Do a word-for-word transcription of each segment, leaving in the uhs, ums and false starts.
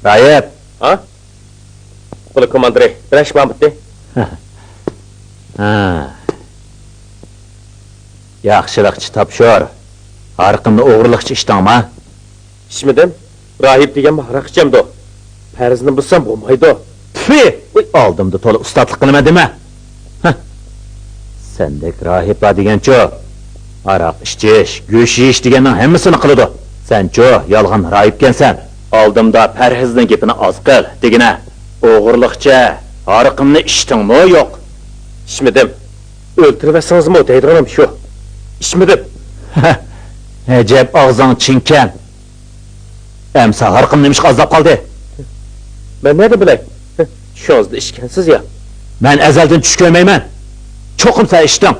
راھىب! ھا؟ پولك كوماندىرى، بىرەر ئىش بارمىتى؟ ھە. ياخشىراقچە تاپشۇر. ھارىقىمنى ئوغرىلىقچە ئىچتىڭما؟ ئىچمىدىم. راھىب دېگەنمۇ ھاراق ئىچەمدۇ؟ پەرزنى بۇزسام بولمايدۇ. تفى! ئۇي! ئالدىمدا تولا ئۇستازلىق قىلىمەن دېمە. ھە. سەندەك راھىب بار دېگەنچۇ؟ ھاراق ئىچىش، گۆش يېيىش دېگەننىڭ ھەممىسىنى قىلىدۇ. سەنچۇ، يالغان راھىبكەنسەن. ئالدىمدا پەرھىزنىڭ گېپىنى ئاز قىل، دېگىنە. ئوغرىلىقچە ھارىقىمنى ئىچتىڭمۇ يوق؟ ئىچمىدىم. ئۆلتۈرۈۋەتسىڭىزمۇ دەيدىغىنىم شۇ. ئىچمىدىم. ئەجەب ئاغزىڭ چىڭكەن. ئەمسە ھارىقىم نېمىشقا ئازلاپ قالدى؟ مەن نەدىن بىلەي؟ چۈشىڭىزدە ئىچكەنسىز يا. مەن ئەزەلدىن چۈش كۆرمەيمەن. چوقۇم سەن ئىچتىڭ.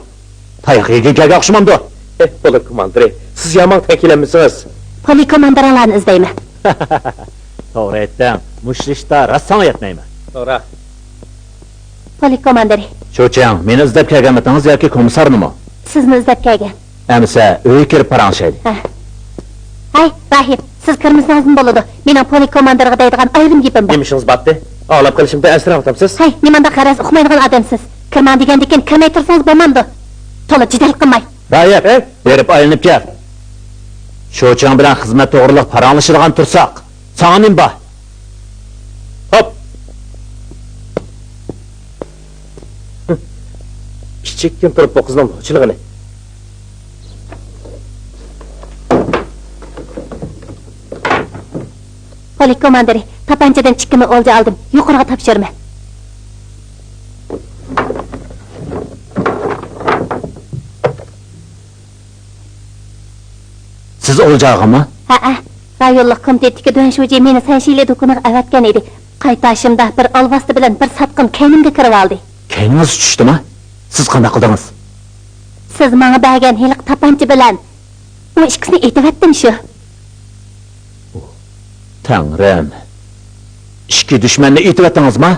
تاياق يېگىلى كەلگەن ئوخشىمامدۇ؟ ئېھ، پولك كوماندىرى، سىز يامان تەكىلەنمىسىڭىز. پولك كوماندىرىڭلارنى ئىزدەيمەن. توغرا ئېيتتىڭ. مۇشۇ ئىشتا راست ساڭا يەتمەيمەن. توغرا. پولك كوماندىرى. شۇچياڭ، مېنى ئىزدەپ كەلگەنمىتىڭىز ياكى كومىسسارنىمۇ؟ سىزنى ئىزدەپ كەلگەن. ئەمىسە ئۆيگە كىرىپ پاراڭلىشايلى. ھە. ھەي، راھىب، سىز كىرمىسىڭىزمۇ بولىدۇ. مېنىڭ پولك كوماندىرغا دەيدىغان ئايرىم گېپىم بار. نېمە ئىشىڭىز بارتى؟ ئاڭلاپ قېلىشىمدىن ئەنسىرەۋاتامسىز؟ ھەي، نېمانداق غەرەز ئۇقمايدىغان ئادەمسىز. كىرمەڭ دېگەندىكىن كىرمەي تۇرسىڭىز بولمامدۇ؟ تولا جېدەل قىلماي. راھىب، بېرىپ ئايلىنىپ كەل. شۇچياڭ بىلەن خىزمەت توغرىلىق پاراڭلىشىدىغان تۇرساق، ساڭا نېمە بار؟ ھوپ! كىچىككىنە تۇرۇپ بۇ قىزنىڭ نوچىلىقىنى. پولك كوماندىرى، تاپانچىدىن ئىككى مىڭ ئولجا ئالدىم. يۇقىرىغا تاپشۇرىمەن. سىز ئولجاغىمۇ؟ ھەئە. رايونلۇق كومىتېتتىكى دۇەن شۇجى مېنى سەنشىلى دۇكىنىغا ئەۋەتكەن ئىدى. قايتاشىمدا بىر ئالۋاستى بىلەن بىر ساتقىن كەينىمگە كىرىۋالدى. كەينىڭىز چۈشتىمۇ؟ سىز قانداق قىلدىڭىز؟ سىز ماڭا بەرگەن ھېلىقى تاپانچا بىلەن ئۇ ئىككىسىنى ئېتىۋەتتىم شۇ. تەڭرىم! ئىككى دۈشمەننى ئېتىۋەتتىڭىزما؟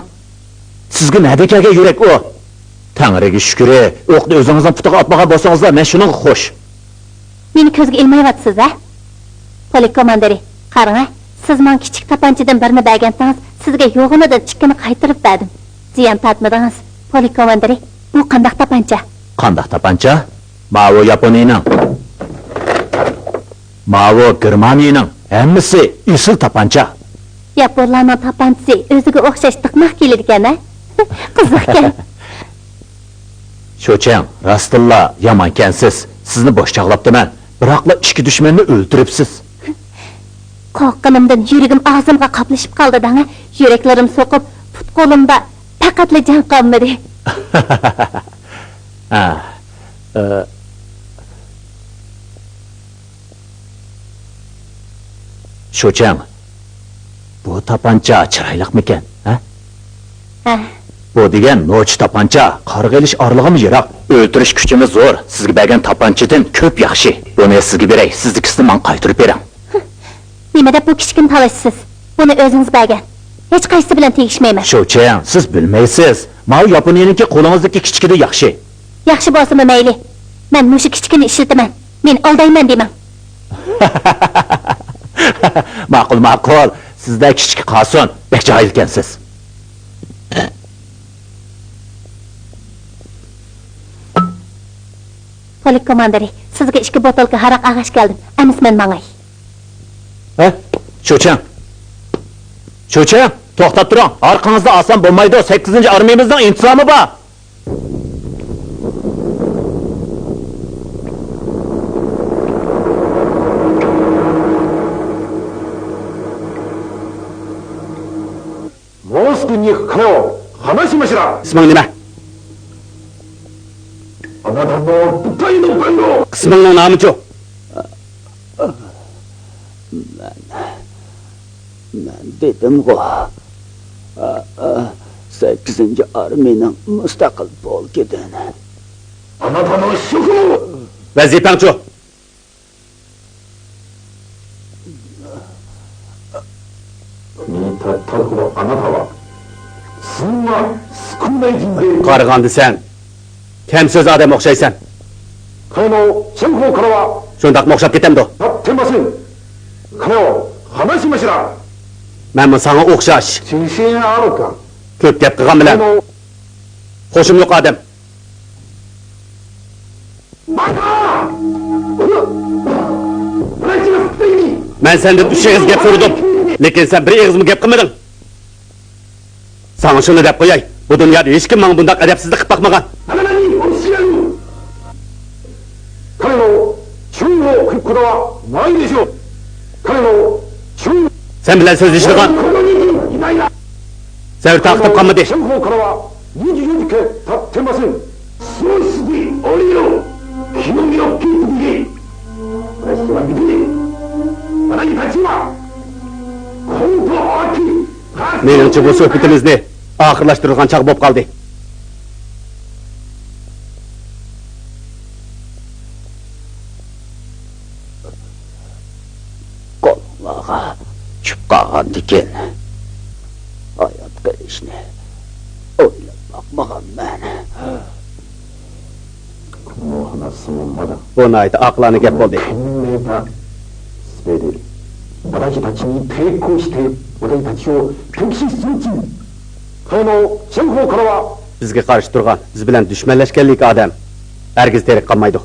سىزگە نەدىن كەلگەن يۈرەك ئۇ؟ تەڭرىگە شۈكرى، ئوقنى ئۆزىڭىزنىڭ پۇتىغا ئاتمىغان بولسىڭىزلا، مەن شۇنىڭغا خوش. مېنى كۆزگە ئىلمايۋاتىسىز ھە؟ پولك كوماندىرى، قاراڭ ھە، سىز ماڭا كىچىك تاپانچىدىن بىرنى بەرگەنتىڭىز، سىزگە يوغىنىدىن ئىككىنى قايتۇرۇپ بەردىم. زىيان تارتمىدىڭىز. پولك كوماندىرى، بۇ قانداق تاپانچا؟ قانداق تاپانچا؟ ماۋۇ ياپونىيىنىڭ. ماۋۇ گېرمانىيىنىڭ. ھەممىسى ئېسىل تاپانچا. ياپونلارنىڭ تاپانچىسى ئۆزىگە ئوخشاش دىقماق كېلىدىكەن ھە؟ قىزىقكەن. شۇچياڭ، راستتىنلا يامانكەنسىز. سىزنى بوش چاغلاپتىمەن. بىراقلا ئىككى دۈشمەننى ئۆلتۈرۈپسىز. قورققىنىمدىن يۈرىكىم ئاغزىمغا قاپلىشىپ قالدى دەڭە. يۈرەكلىرىم سوقۇپ، پۇت-قولۇمدا پەقەتلا جان قالمىدى. ھە، ئى، شۇچياڭ، بۇ تاپانچا چىرايلىقمىكەن، ھە؟ ھە. بۇ دېگەن نوچى تاپانچا، قارىغا ئېلىش ئارىلىقىمۇ يىراق. ئۆلتۈرۈش كۈچىمۇ زور، سىزگە بەرگەن تاپانچىدىن كۆپ ياخشى. بۇنى سىزگە بېرەي، سىزدىكىسىنى ماڭا قايتۇرۇپ بېرىڭ. نېمە دەپ بۇ كىچىكىنى تالىشىسىز؟ بۇنى ئۆزىڭىز بەرگەن. ھېچقايسىسى بىلەن تېگىشمەيمەن. شۇچياڭ، سىز بىلمەيسىز. ماۋۇ ياپونىيىنىڭكى قولىڭىزدىكى كىچىكىدە ياخشى. ياخشى بولسىمۇ مەيلى. مەن مۇشۇ كىچىكىنى ئىشلىتىمەن. مېنى ئالدايمەن دېمەڭ. ماقۇل، ماقۇل. سىزدە كىچىكى قالسۇن. بەك جاھىلكەنسىز. پولك كوماندىرى، سىزگە ئىككى بوتۇلكا ھاراق ئالغاچ كەلدىم. ئەمىسە مەن ماڭاي. ھە؟ شۇچياڭ! شۇچياڭ! توختاپ تۇرۇڭ! ئارقىڭىزدا ئالسام بولمايدۇ، سەككىزىنچى ئارمىيىمىزنىڭ ئىنتىزامى بار! موسكوننىخ كايو، خاناشىماشىرا. ئىسمىڭ نېمە؟ ئاناتانو بۇتاينو بەنگو. قىسمىڭنىڭ نامىچۇ؟ مەن، مەن دېدىمغۇ، سەككىزىنچى ئارمىيىنىڭ مۇستەقىل پولكىدىن. ئاناتانو شۇكۇ. ۋەزىپەڭچۇ؟ قارىغاندا سەن كەم سۆز ئادەم ئوخشايسەن. شۇنداقمۇ ئوخشاپ كېتەمدۇ؟ مەنمۇ ساڭا ئوخشاش. 自信あるか؟ كۆپ گەپ قىلغان بىلەن. あの خوشۇم يوق ئادەم. مەن سەندىن ئۈچ ئېغىز گەپ سورىدىم، لېكىن سەن بىر ئېغىزمۇ گەپ قىلمىدىڭ. ساڭا شۇنى دەپ قوياي، بۇ دۇنيادا ھېچكىم ماڭا بۇنداق ئەدەپسىزلىك قىلىپ باقمىغان. سەن بىلەن سۆزلىشىدىغان زۆرۈر تاقىتىم قالمىدى. 24時間経ってません。そうして降りろ。清めを吹き飛べ。私は見て、あなたたちは、今度は秋。 مېنىڭچە، بۇ سۆھبىتىمىزنى ئاخىرلاشتۇرىدىغان چاغ بولۇپ قالدى. このまま چۈشۈپ قالغاندىكىن، ھايات قېلىشنى ئويلاپ باقمىغانمەن. بۇ ناھايىتى ئاقىلانە گەپ بولدى. بىزگە قارشى تۇرغان، بىز بىلەن دۈشمەنلەشكەنلىكى ئادەم ھەرگىز تىرىك قالمايدۇ.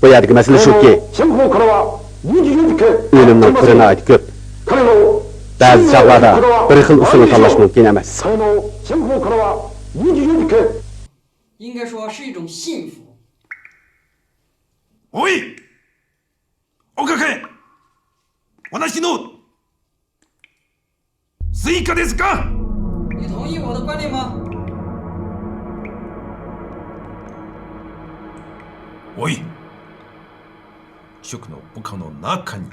بۇ يەردىكى مەسىلە شۇكى، ئۆلۈمنىڭ تۈرى ناھايىتى كۆپ. بەزى چاغلاردا بىر خىل ئۇسۇلنى تاللاش مۇمكىن ئەمەس. 应该说是一种幸福。おい！岡君！私の 追加ですか？你同意我的观点吗？おい！主君の部下の中に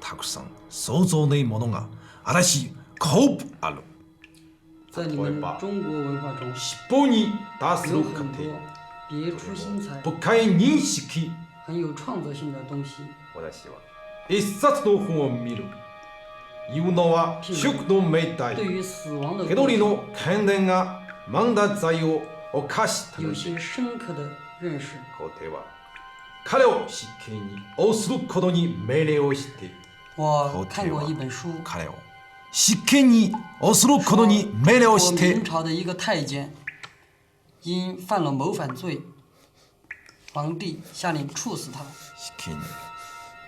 たくさん想像のいいものがあらしいこうある。在你们中国文化中，尻尾に出する過程。别出心裁、深い認識。很有创造性的东西。私は一冊の本を見る。言うのは祝の命題。对于死亡的手取りの訓練が漫画罪を犯したので。有些深刻的认识。皇帝は彼を執権に仰することに命令をして。我看过一本书，彼を執権に仰することに命令をして。明朝的一个太监因犯了谋反罪， 皇帝下令处死他。執金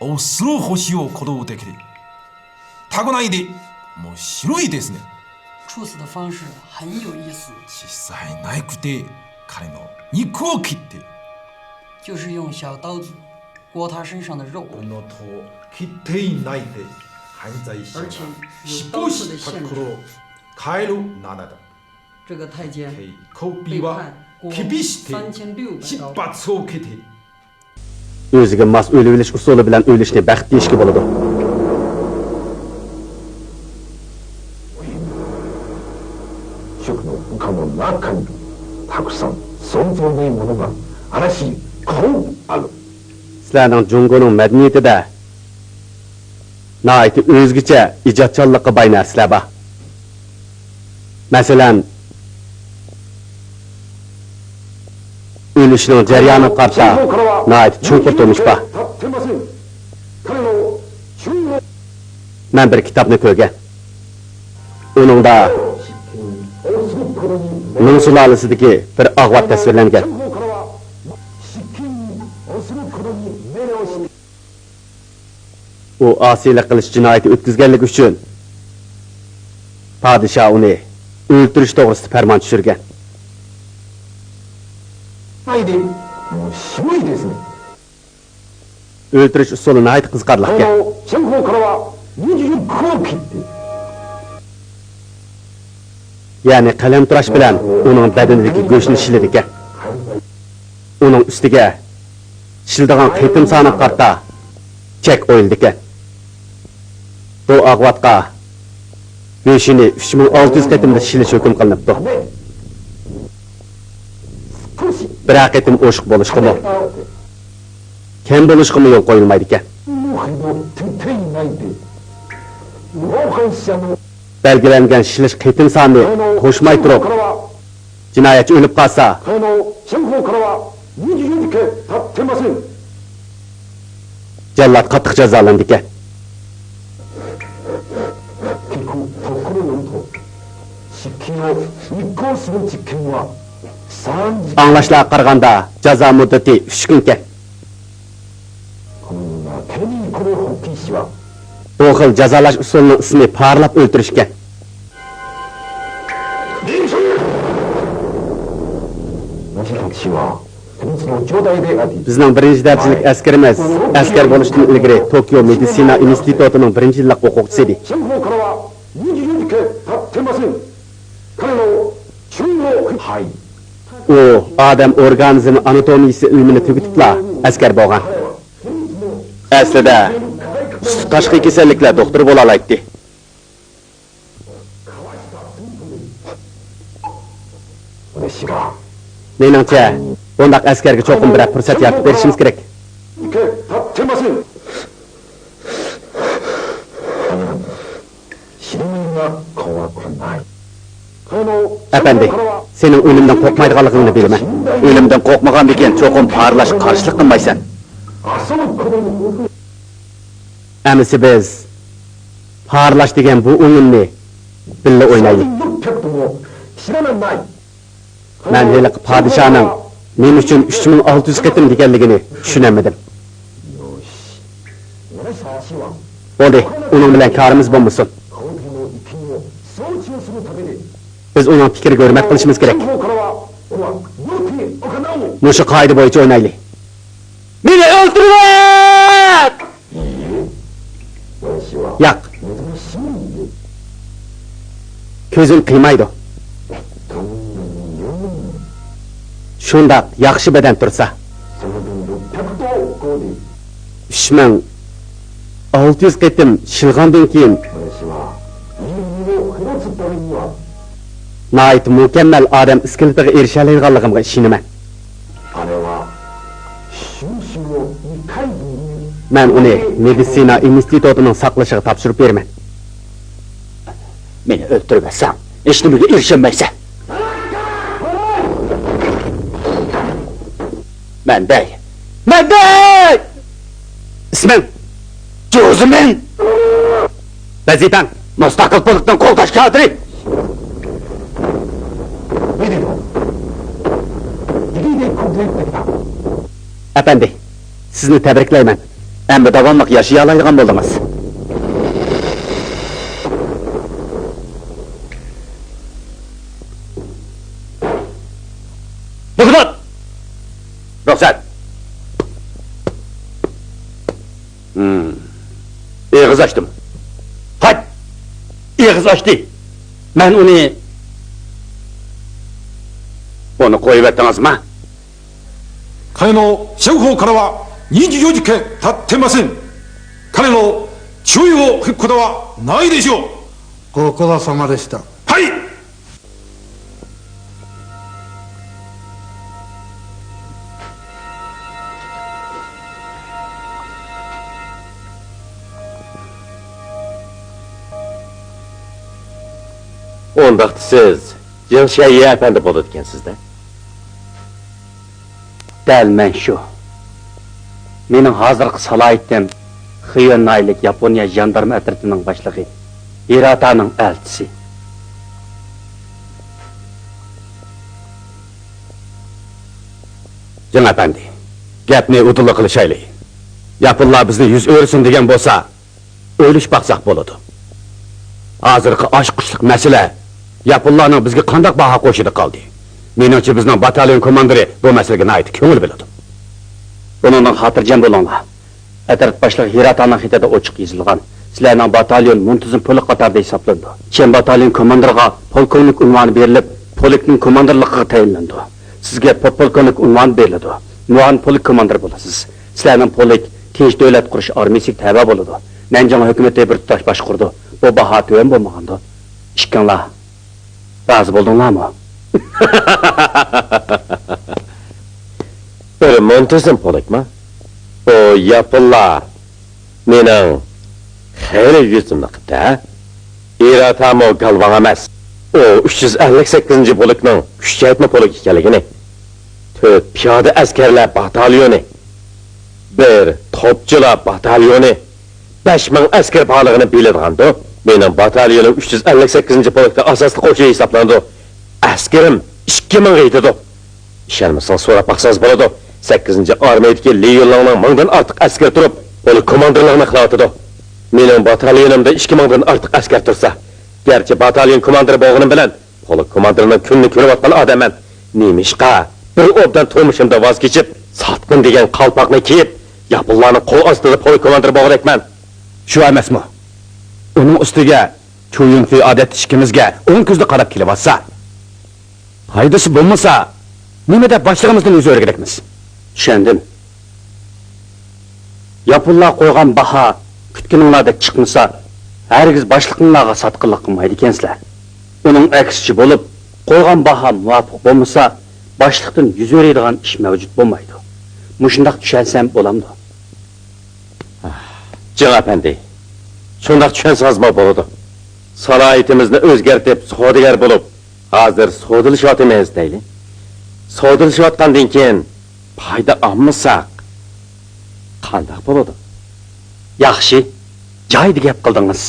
を仰する星を鼓動できる。タコないで、面白いですね。处死的方式很有意思。小さいナイフで彼の肉を切って。就是用小刀子割他身上的肉。この塔を切っていないで、犯罪者が尻尾をしたところを変えるななだ。这个太监被判国三千六百刀。 ئۆزىگە ماس ئۆلۈۋېلىش ئۇسۇلى بىلەن ئۆلۈشنى بەخت دېيىشكە بولىدۇ. 主君の部下の中にたくさん想像のいいものがあらしいこうある。 سىلەرنىڭ جۇڭگونىڭ مەدەنىيىتىدە ناھايىتى ئۆزگىچە ئىجادچانلىققا باي نەرسىلەر بار. مەسىلەن، ئۆلۈشنىڭ جەريانىغا قارىتا ناھايىتى چوڭقۇر تونۇش بار. مەن بىر كىتابنى كۆرگەن. ئۇنىڭدا مىڭ سۇلالىسىدىكى بىر ئاغۋات تەسۋىرلەنگەن. ئۇ ئاسىيلىق قىلىش جىنايىتى ئۆتكۈزگەنلىكى ئۈچۈن پادىشاھ ئۇنى ئۆلتۈرۈش توغرىسىدا پەرمان چۈشۈرگەن. ئۆلتۈرۈش ئۇسۇلى ناھايىتى قىزىقارلىقكەن. يەنى قەلەم تۇراش بىلەن ئۇنىڭ بەدىنىدىكى گۆشنى شىلىدىكەن. ئۇنىڭ ئۈستىگە شىلىدىغان قېتىم سانىغا قارىتا چەك قويۇلىدىكەن. بۇ ئاغۋاتقا گۆشىنى ئۈچ مىڭ ئالتە يۈز قېتىمدا شىلىش ھۆكۈم قىلىنىپتۇ. بىرەر قېتىم ئوشۇق بولۇشقىمۇ، كەم بولۇشقىمۇ يول قويۇلمايدىكەن. بەلگىلەنگەن شىلىش قېتىم سانىنى توشماي تۇرۇپ، جىنايەتچى ئۆلۈپ قالسا، この先方からは二十四時間経ってません。جاللات قاتتىق جازالاندىكەن. ئاڭلاشلارغا قارىغاندا، جازا مۇددىتى ئۈچ كۈنكەن. بۇ خىل جازالاش ئۇسۇلىنىڭ ئىسمى پارلاپ ئۆلتۈرۈشكەن. بىزنىڭ بىرىنچى دەرىجىلىك ئەسكىرىمىز ئەسكەر بولۇشتىن ئىلگىرى توكيو مېدىتسىنا ئىنستىتۇتىنىڭ بىرىنچى يىللىق ئوقۇغۇچىسى ئىدى. ئۇ ئادەم ئورگانىزمى ئاناتومىيىسى ئىلمىنى تۈگىتىپلا ئەسكەر بولغان. ئەسلىدە ئۈستى تاشقى كېسەللىكلەر دوختۇرى بولالايتتى. مېنىڭچە، بۇنداق ئەسكەرگە چوقۇم بىرەر پۇرسەت يارىتىپ بېرىشىمىز كېرەك. ئەپەندى، سېنىڭ ئۆلۈمدىن قورقمايدىغانلىقىڭنى بىلىمەن. ئۆلۈمدىن قورقمىغاندىكىن، چوقۇم پارلاشقا قارشىلىق قىلمايسەن. ئەمىسە بىز پارلاش دېگەن بۇ ئويۇننى بىللە ئوينايلى. مەن ھېلىقى پادىشاھنىڭ نېمە ئۈچۈن ئۈچ مىڭ ئالتە يۈز قېتىم دېگەنلىكىنى چۈشىنەلمىدىم. بولدى، ئۇنىڭ بىلەن كارىمىز بولمىسۇن. بىز ئۇنىڭ پىكرىگە ھۆرمەت قىلىشىمىز كېرەك. مۇشۇ قائىدە بويىچە ئوينايلى. مېنى ئۆلتۈرۈۋەت! ياق. كۆزۈم قىيمايدۇ. شۇنداق ياخشى بەدەن تۇرسا. ئۈچ مىڭ ئالتە يۈز قېتىم شىلغاندىن كېيىن، ناھايىتى مۇكەممەل ئادەم ئىسكىلىتىغا ئېرىشەلەيدىغانلىقىمغا ئىشىنىمەن. مەن ئۇنى مېدىتسىنا ئىنستىتۇتىنىڭ ساقلىشىغا تاپشۇرۇپ بېرىمەن. مېنى ئۆلتۈرۈۋەتسەڭ، ھېچنېمىگە ئېرىشەلمەيسەن. مەن دەي! مەن دەي! ئىسمىڭ؟ جوزىمىن! ۋەزىپەڭ؟ مۇستەقىل پولكنىڭ قوغداش كادىرى! ئەپەندى، سىزنى تەبرىكلەيمەن. ئەمدى داۋاملىق ياشىيالايدىغان بولدىڭىز. بۇغدات! رۇخسەت! ھىم. ئېغىز ئاچتىم. ھايت! ئېغىز ئاچتى. مەن ئۇنى، ئۇنى قويۇۋەتتىڭىزما؟ 彼のシェフをからは二十四時間経ってません。彼の注意を引くことはないでしょう。ご苦労様でした。はい。 ئۇنداقتا سىز جېڭ شيايى ئەپەندى بولىدىكەنسىز-دە؟ دەل مەن شۇ. مېنىڭ ھازىرقى سالاھىيىتىم خىيون ناھىيەلىك ياپونىيە ژاندارما ئەترىتىنىڭ باشلىقى، ھىراتانىڭ ئەلچىسى. جېڭ ئەپەندى، گەپنى ئۇدۇللا قىلىشايلى. ياپونلار بىزنى يۈز ئۆرۈسۇن دېگەن بولسا، ئويلىشىپ باقساق بولىدۇ. ھازىرقى ئاچقۇچلۇق مەسىلە ياپونلارنىڭ بىزگە قانداق باھا قويۇشىدا قالدى. مېنىڭچە، بىزنىڭ باتاليون كوماندىرى بۇ مەسىلىگە ناھايىتى كۆڭۈل بۆلىدۇ. بۇنىڭدىن خاتىرجەم بولۇڭلار. ئەترەت باشلىقى ھىراتانىڭ خېتىدە ئوچۇق يېزىلغان، سىلەرنىڭ باتاليون مۇنتىزىم پولك قاتارىدا ھېسابلىنىدۇ. كېيىن باتاليون كوماندىرىغا پولكوۋنىك ئۇنۋانى بېرىلىپ، پولكنىڭ كوماندىرلىقىغا تەيىنلىنىدۇ. سىزگە پودپولكوۋنىك ئۇنۋانى بېرىلىدۇ. مۇئاۋىن پولك كوماندىرى بولىسىز. سىلەرنىڭ پولك تىنچ دۆلەت قۇرۇش ئارمىيىسىگە تەۋە بولىدۇ. نەنجىڭ ھۆكۈمىتى بىر تۇتاش باشقۇرىدۇ. بۇ باھا تۆۋەن بولمىغاندۇ. ئىككىڭلار رازى بولدۇڭلارمۇ؟ بىر مۇنتىزىم پولكما؟ ئۇ ياپونلار مېنىڭ خېلى يۈزۈمنى قىپتۇ-ھە. ھىراتامۇ گالۋاڭ ئەمەس. ئۇ ئۈچ يۈز ئەللىك سەككىزىنچى پولكنىڭ كۈچەيتمە پولكى ئىكەنلىكىنى، تۆت پىيادە ئەسكەرلەر باتاليونى، بىر توپچىلار باتاليونى بەش مىڭ ئەسكەر بارلىقىنى بىلىدىغاندۇ؟ مېنىڭ باتاليونۇم ئۈچ يۈز ئەللىك سەككىزىنچى پولكتا ئاساسلىق قوشۇن ھېسابلىنىدۇ. ئەسكىرىم ئىككى مىڭغا يېتىدۇ. ئىشەنمىسىڭىز سوراپ باقسىڭىز بولىدۇ. سەككىزىنچى ئارمىيەدىكى لى يۈنلىڭنىڭ مىڭدىن ئارتۇق ئەسكىرى تۇرۇپ، پولك كوماندىرلىقىنى قىلىۋاتىدۇ. مېنىڭ باتاليونۇمدا ئىككى مىڭدىن ئارتۇق ئەسكەر تۇرسا، گەرچە باتاليون كوماندىرى بولغىنىم بىلەن، پولك كوماندىرىنىڭ كۈنىنى كۆرۈۋاتقان ئادەممەن. نېمىشقا بىر ئوبدان تۇرمۇشۇمدا ۋاز كېچىپ، ساتقىن دېگەن قالپاقنى كىيىپ، ياپونلارنىڭ قول ئاستىدا پولك كوماندىرى بولغۇدەكمەن؟ شۇ ئەمەسمۇ؟ ئۇنىڭ ئۈستىگە چۇ يۈنفېي ئادەتتە ئىككىمىزگە ئوڭ كۆزدە قاراپ كېلىۋاتسا، پايدىسى بولمىسا، نېمە دەپ باشلىقىمىزدىن يۈز ئۆرۈگۈدەكمىز؟ چۈشەندىم. ياپونلار قويغان باھا كۈتكىنىڭلاردەك چىقمىسا، ھەرگىز باشلىقىڭلارغا ساتقىنلىق قىلمايدىكەنسىلەر. ئۇنىڭ ئەكسىچە بولۇپ، قويغان باھا مۇۋاپىق بولمىسا، باشلىقتىن يۈز ئۆرۈيدىغان ئىش مەۋجۇت بولمايدۇ. مۇشۇنداق چۈشەنسەم بولامدۇ؟ جېڭ ئەپەندى، شۇنداق چۈشەنسىڭىزمۇ بولىدۇ. سالاھىيىتىمىزنى ئۆزگەرتىپ، سودىگەر بولۇپ، ھازىر سودىلىشىۋاتىمىز دەيلى. سودىلىشىۋاتقاندىن كېيىن پايدا ئالمىساق، قانداق بولىدۇ؟ ياخشى، جايىدا گەپ قىلدىڭىز.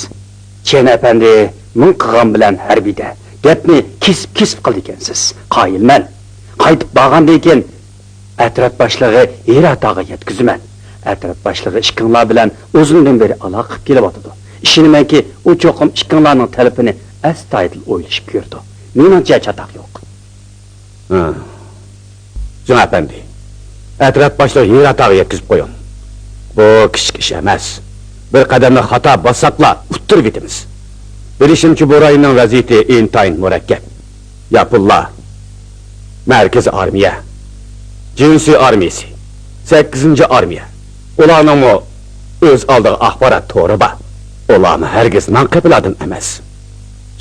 چيەن ئەپەندى مىڭ قىلغان بىلەن ھەربىيدە، گەپنى كېسىپ-كېسىپ قىلىدىكەنسىز. قايىلمەن. قايتىپ بارغاندىن كېيىن، ئەترەت باشلىقى ھىراتاغا يەتكۈزىمەن. ئەترەت باشلىقى ئىككىڭلار بىلەن ئۇزۇندىن بېرى ئالاقە قىلىپ كېلىۋاتىدۇ. ئىشىنىمەنكى، ئۇ چوقۇم ئىككىڭلارنىڭ تەلىپىنى ئەستايىدىل ئويلىشىپ كۆرىدۇ. مېنىڭچە، چاتاق يوق. ھە. جېڭ ئەپەندى، ئەترەت باشلىقى ھىراتاغا يەتكۈزۈپ قويۇڭ. بۇ كىچىك ئىش ئەمەس. بىر قەدەمنى خاتا باسساقلا، ئۇتتۇرۇۋېتىمىز. بىلىشىمچە، بۇ رايوننىڭ ۋەزىيىتى ئىنتايىن مۇرەككەپ. ياپونلار، مەركىزىي ئارمىيە، جىنسۇي ئارمىيىسى، سەككىزىنچى ئارمىيە، ئۇلارنىڭمۇ ئۆز ئالدىغا ئاخبارات تورى بار. ئۇلارمۇ ھەرگىز نان قېپىل ئادەم ئەمەس.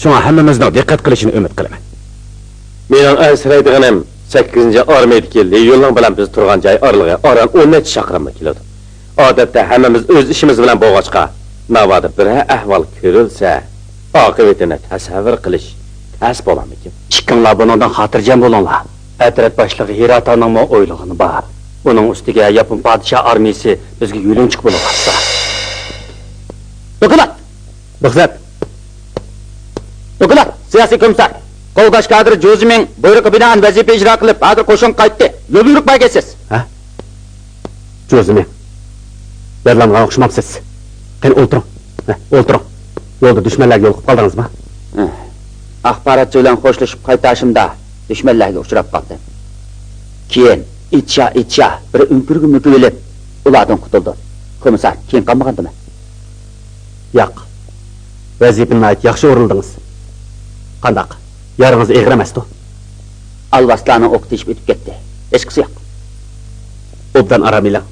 شۇڭا ھەممىمىزنىڭ دىققەت قىلىشىنى ئۈمىد قىلىمەن. مېنىڭ ئەنسىرەيدىغىنىم، سەككىزىنچى ئارمىيىدىكى لى يۈنلىڭ بىلەن بىز تۇرغان جاي ئارىلىقى ئاران ئون نەچچە چاقىرىملا كېلىدۇ. ئادەتتە ھەممىمىز ئۆز ئىشىمىز بىلەن بولغاچقا، ناۋادا بىرەر ئەھۋال كۆرۈلسە، ئاقىۋىتىنى تەسەۋۋۇر قىلىش تەس بولامدىكىن؟ ئىككىڭلار بۇنىڭدىن خاتىرجەم بولۇڭلار. ئەترەت باشلىقى ھىراتانىڭمۇ ئويلىغىنى بار. ئۇنىڭ ئۈستىگە ياپون پادىشاھ ئارمىيىسى بىزگە يۆلەنچۈك بولۇۋاتىدۇ. دوكلات! رۇخسەت! دوكلات! سىياسىي كومىسسار! قولداش كادىر جوزىمىڭ بۇيرۇقى بىنائەن ۋەزىپە ئىجرا قىلىپ، ھازىر قوشۇنغا قايتتى. بۇيرۇق بەرگەيسىز! ھە؟ جوزىمىڭ. يادلانغان ئوخشىمامسىز؟ قېنى، ئولتۇرۇڭ. ھە، ئولتۇرۇڭ. يولدا دۈشمەنلەرگە يولۇقۇپ قالدىڭىزمۇ؟ ئاخباراتچى بىلەن خوشلىشىپ قايتاشىمدا دۈشمەنلەرگە ئۇچراپ قالدىم. كېيىن ئىچا-ئىچا بىر ئۆڭكۈرگە مۆكۈۋېلىپ، ئۇلاردىن قۇتۇلدۇم. كومىسسار، كېيىن قالمىغاندىمەن. ياق. ۋەزىپىنى ناھايىتى ياخشى ئورۇنلىدىڭىز. قانداق؟ يارىڭىز ئېغىر ئەمەستۇ؟ ئالۋاستىلارنىڭ ئوقى تېشىپ ئۆتۈپ كەتتى. ھېچقىسى يوق. ئوبدان ئارام ئېلىڭ.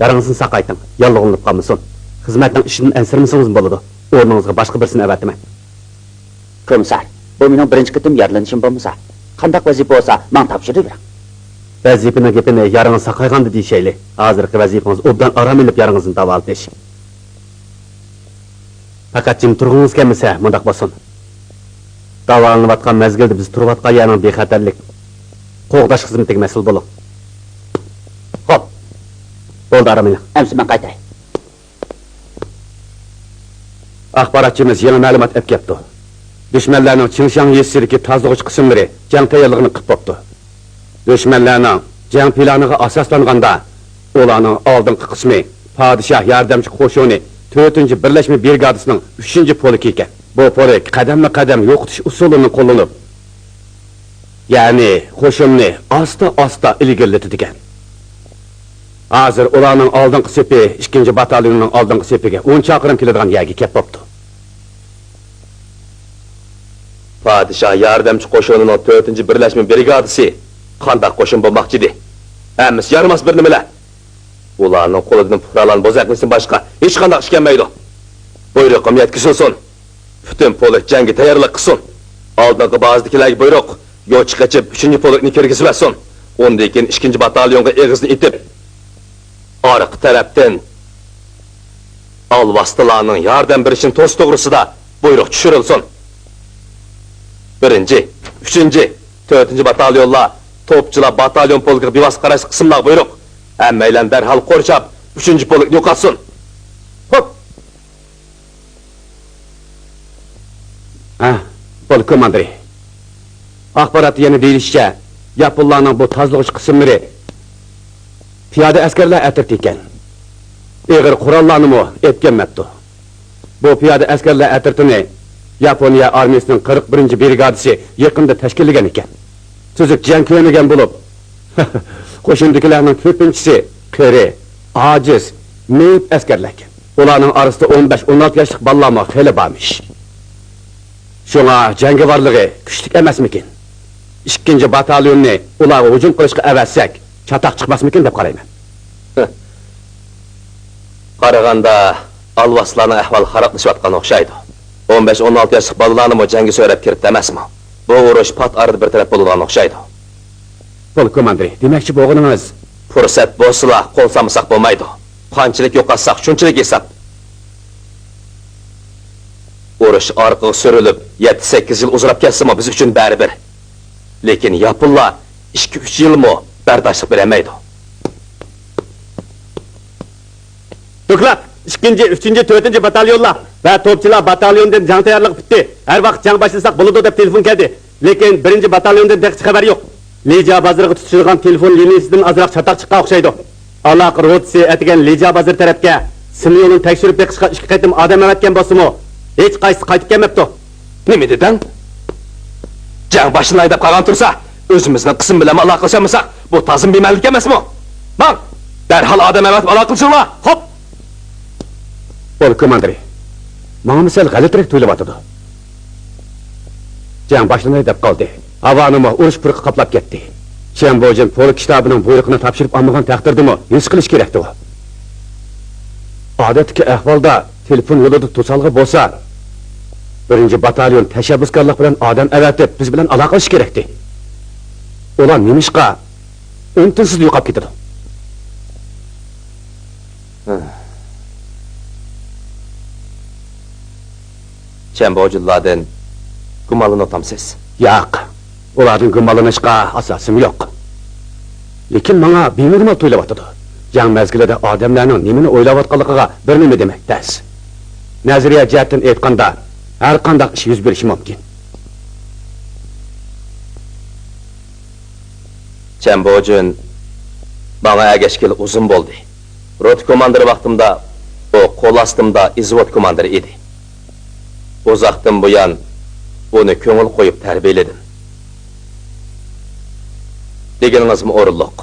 يارىڭىزنى ساقايتىڭ. ياللۇغلىنىپ قالمىسۇن. خىزمەتنىڭ ئىشىدىن ئەنسىرىمىسىڭىزمۇ بولىدۇ. ئورنىڭىزغا باشقا بىرسىنى ئەۋەتىمەن. كومىسسار، بۇ مېنىڭ بىرىنچى قېتىم يارىلىنىشىم بولمىسا، قانداق ۋەزىپە بولسا ماڭا تاپشۇرۇۋېرىڭ. ۋەزىپىنىڭ گېپىنى يارىڭىز ساقايغاندا دېيىشەيلى. ھازىرقى ۋەزىپىڭىز ئوبدان ئارام ئېلىپ يارىڭىزنى داۋالىتىش. پەقەت جىم تۇرغۇڭىز كەلمىسە، مۇنداق بولسۇن. داۋالىنىۋاتقان مەزگىلدە بىز تۇرۇۋاتقان يەرنىڭ بىخەتەرلىك، قوغداش خىزمىتىگە مەسئۇل بولۇڭ. خوپ. بولدى، ئارام ئېلىڭ. ئەمسە مەن قايتاي. ئاخباراتچىمىز يېڭى مەلۇمات ئەپ كەپتۇ. دۈشمەنلەرنىڭ چىڭشاڭ يېزىسىدىكى تازىلىغۇچ قىسىملىرى جەڭ تەييارلىقىنى قىلىپ بوپتۇ. دۈشمەنلەرنىڭ جەڭ پىلانىغا ئاساسلانغاندا، ئۇلارنىڭ ئالدىنقى قىسمى پادىشاھ ياردەمچى قوشۇنى تۆتىنچى بىرلەشمە برىگادىسىنىڭ ئۈچىنچى پولكى ئىكەن. بۇ پولك قەدەممۇ قەدەم يوقىتىش ئۇسۇلىنى قوللىنىپ، يەنى قوشۇننى ئاستا-ئاستا ئىلگىرىلىتىدىكەن. ھازىر ئۇلارنىڭ ئالدىنقى سېپى ئىككىنچى باتاليوننىڭ ئالدىنقى سېپىگە ئون چاقىرىم كېلىدىغان يەرگە كەپ بوپتۇ. پادىشاھ ياردەمچى قوشۇنىنىڭ تۆتىنچى بىرلەشمە برىگادىسى قانداق قوشۇن بولماقچىدى؟ ھەممىسى يارىماس بىر نېمىلەر. ئۇلارنىڭ قولىدىن پۇقرالارنى بوزەكلىسىدىن باشقا ھېچقانداق ئىش كەلمەيدۇ. بۇيرۇقۇم يەتكۈزۈلسۇن. پۈتۈن پولك جەڭگە تەييارلىق قىلسۇن. ئالدىنقى بازىدىكىلەرگە بۇيرۇق، يوچۇق ئېچىپ، ئۈچىنچى پولكنى كىرگۈزۈۋەتسۇن. ئۇندىن كېيىن ئىككىنچى باتاليونغا ئېغىزنى ئېتىپ، ئارقا تەرەپتىن ئالۋاستىلارنىڭ ياردەم بېرىشىنى توسۇش توغرىسىدا بۇيرۇق چۈشۈرۈلسۇن. بىرىنچى، ئۈچىنچى، تۆتىنچى باتاليونلار، توپچىلار باتاليون پولكىغا بىۋاسىتە قاراشلىق قىسىملارغا بۇيرۇق. ھەممەيلەن دەرھال قورشاپ، ئۈچىنچى پولكنى يوقاتسۇن. خوپ. ھە، پولك كوماندىرى. ئاخباراتتا يەنە دېيىلىشىچە، ياپونلارنىڭ بۇ تازىلىغۇچ قىسىملىرى پىيادە ئەسكەرلەر ئەترىتى ئىكەن. ئېغىر قوراللارنىمۇ ئېلىپ كەلمەپتۇ. بۇ پىيادە ئەسكەرلەر ئەترىتىنى ياپونىيە ئارمىيىسىنىڭ قىرىق بىرىنچى برىگادىسى يېقىندا تەشكىللىگەن ئىكەن. تۈزۈك جەڭ كۆرمىگەن بولۇپ، قوشۇندىكىلەرنىڭ كۆپىنچىسى قېرى، ئاجىز، مېيىپ ئەسكەرلەركەن. ئۇلارنىڭ ئارىسىدا ئون بەش، ئون ئالتە ياشلىق بالىلارمۇ خېلى بارمىش. شۇڭا جەڭگىۋارلىقى كۈچلۈك ئەمەسمىكىن؟ ئىككىنچى باتاليوننى ئۇلارغا ھۇجۇم قىلىشقا ئەۋەتسەك، چاتاق چىقماسمىكىن دەپ قارايمەن. قارىغاندا، ئالۋاستىلارنىڭ ئەھۋالى خارابلىشىۋاتقان ئوخشايدۇ. ئون بەش، ئون ئالتە ياشلىق بالىلارنىمۇ جەڭگە سۆرەپ كىرىپتۇ ئەمەسمۇ؟ بۇ ئۇرۇش پات ئارىدا بىر تەرەپ بولىدىغان ئوخشايدۇ. پولك كوماندىرى، دېمەكچى بولغىنىڭىز؟ پۇرسەت بولسىلا، قول سالمىساق بولمايدۇ. قانچىلىك يوقاتساق، شۇنچىلىك ھېساب. ئۇرۇش ئارقىغا سۈرۈلۈپ، يەتتە، سەككىز يىل ئۇزىراپ كەتسىمۇ، بىز ئۈچۈن بەرىبىر. لېكىن ياپونلار ئىككى، ئۈچ يىلمۇ بەرداشلىق بېرەلمەيدۇ. دوكلات! ئىككىنچى، ئۈچىنچى، تۆتىنچى باتاليونلار ۋە توپچىلار باتاليونىدىن جەڭ تەييارلىقى پۈتتى. ھەر ۋاقىت جەڭ باشلىساق بولىدۇ دەپ تېلېفون كەلدى. لېكىن بىرىنچى باتاليوندىن تېخىچە خەۋەر يوق. لىجيا بازىرىغا تۇتىشىدىغان تېلېفون لىنىيىسىدىن ئازراق چاتاق چىققان ئوخشايدۇ. ئالاقە روتىسى ئەتىگەن لىجيا بازىرى تەرەپكە سىميولنى تەكشۈرۈپ بېقىشقا ئىككى قېتىم ئادەم ئەۋەتكەن بولسىمۇ، ھېچقايسىسى قايتىپ كەلمەپتۇ. نېمە دېدىڭ؟ جەڭ باشلىناي دەپ قالغان تۇرسا، ئۆزىمىزنىڭ قىسىم بىلەنمۇ ئالاقىلىشالمىساق، بۇ تازىمۇ بىمەنىلىك ئەمەسمۇ؟ ماڭ! دەرھال ئادەم ئەۋەتىپ ئالاقىلىشىڭلار! خوپ! پولك كوماندىرى، ماڭىمۇ سەل غەلىتىرەك تۇيۇلۇۋاتىدۇ. جەڭ باشلىناي دەپ قالدى. ھاۋانىمۇ ئۇرۇش پۇرىقى قاپلاپ كەتتى. چيەن بوجۈن پولك شتابىنىڭ بۇيرۇقىنى تاپشۇرۇپ ئالمىغان تەقدىردىمۇ نېمە قىلىش كېرەكتى ئۇ؟ ئادەتتىكى ئەھۋالدا تېلېفون يولىدا توسالغۇ بولسا، بىرىنچى باتاليون تەشەببۇسكارلىق بىلەن ئادەم ئەۋەتىپ، بىز بىلەن ئالاقىلىشىشى كېرەكتى. ئۇلار نېمىشقا ئۈن-تىنسىز يوقاپ كېتىدۇ؟ چيەن بوجۈنلاردىن گۇمانلىنىۋاتامسىز؟ ياق، ئۇلاردىن گۇمانلىنىشقا ئاساسىم يوق. لېكىن ماڭا بىمەلۇم تۇيۇلۇۋاتىدۇ. جەڭ مەزگىلىدە ئادەملەرنىڭ نېمىنى ئويلاۋاتقانلىقىغا بىر نېمە دېمەك تەس. نەزەرىيە جەھەتتىن ئېيتقاندا، ھەرقانداق ئىش يۈز بېرىشى مۇمكىن. چيەن بوجۈن ماڭا ئەگەشكىلى ئۇزۇن بولدى. روتا كوماندىرى ۋاقتىمدا ئۇ قول ئاستىمدا ئىزۋود كوماندىرى ئىدى. ئۇزاقتىن بۇيان ئۇنى كۆڭۈل قويۇپ تەربىيەلىدىم. دېگىنىڭىزمۇ ئورۇنلۇق.